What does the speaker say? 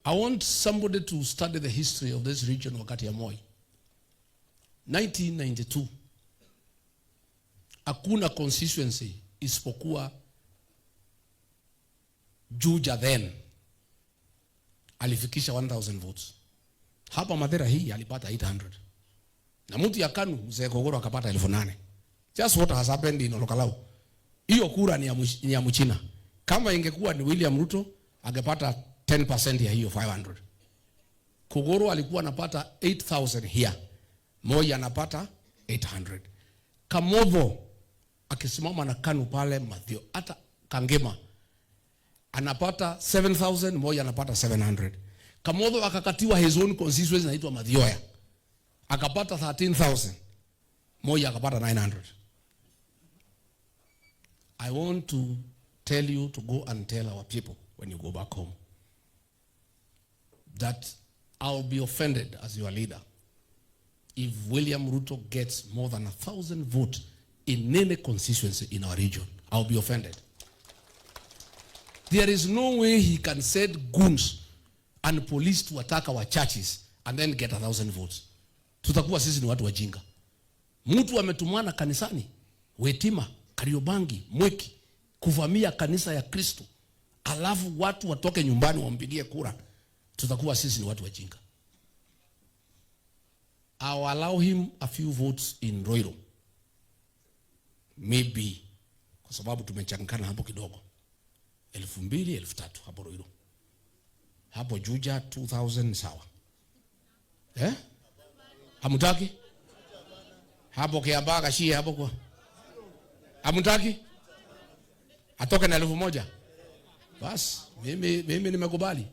I want somebody to study the history of this region wakati ya Moi. 1992 hakuna constituency isipokuwa Juja, then alifikisha 1000 votes. Hapa Mathira hii alipata 800. Na mtu ya KANU, mzee Kogoro, akapata 8,000. Just what has happened in Ol Kalou. Hiyo kura ni ya Mchina. Kama ingekuwa ni William Ruto, angepata 10% ya hiyo 500. Kogoro alikuwa anapata 8000 here. Moi anapata 800. Kamotho akisimama na KANU pale Mathio, hata Kangema anapata 7000, Moi anapata 700. Kamotho akakatiwa his own constituency inaitwa Mathioya. Akapata 13,000. Moi akapata 900. I want to tell you to go and tell our people when you go back home that I'll be offended as your leader if William Ruto gets more than 1,000 votes in any constituency in our region. I'll be offended. There is no way he can send goons and police to attack our churches and then get 1,000 votes. Tutakuwa sisi ni watu wajinga. Mtu ametumana kanisani, Witima, Kariobangi, Mwiki, kuvamia kanisa ya Kristo, alafu watu watoke nyumbani wampigie kura, tutakuwa sisi ni watu wajinga. I'll allow him a few votes in Ruiru. Maybe kwa sababu tumechangana hapo kidogo, 2,000, 3,000 hapo Ruiru, hapo Juja 2000, sawa, eh? Hamutaki hapo Kiambaa Gachie hapo kwa hamutaki atoke na 1,000? Bas, mimi nimekubali.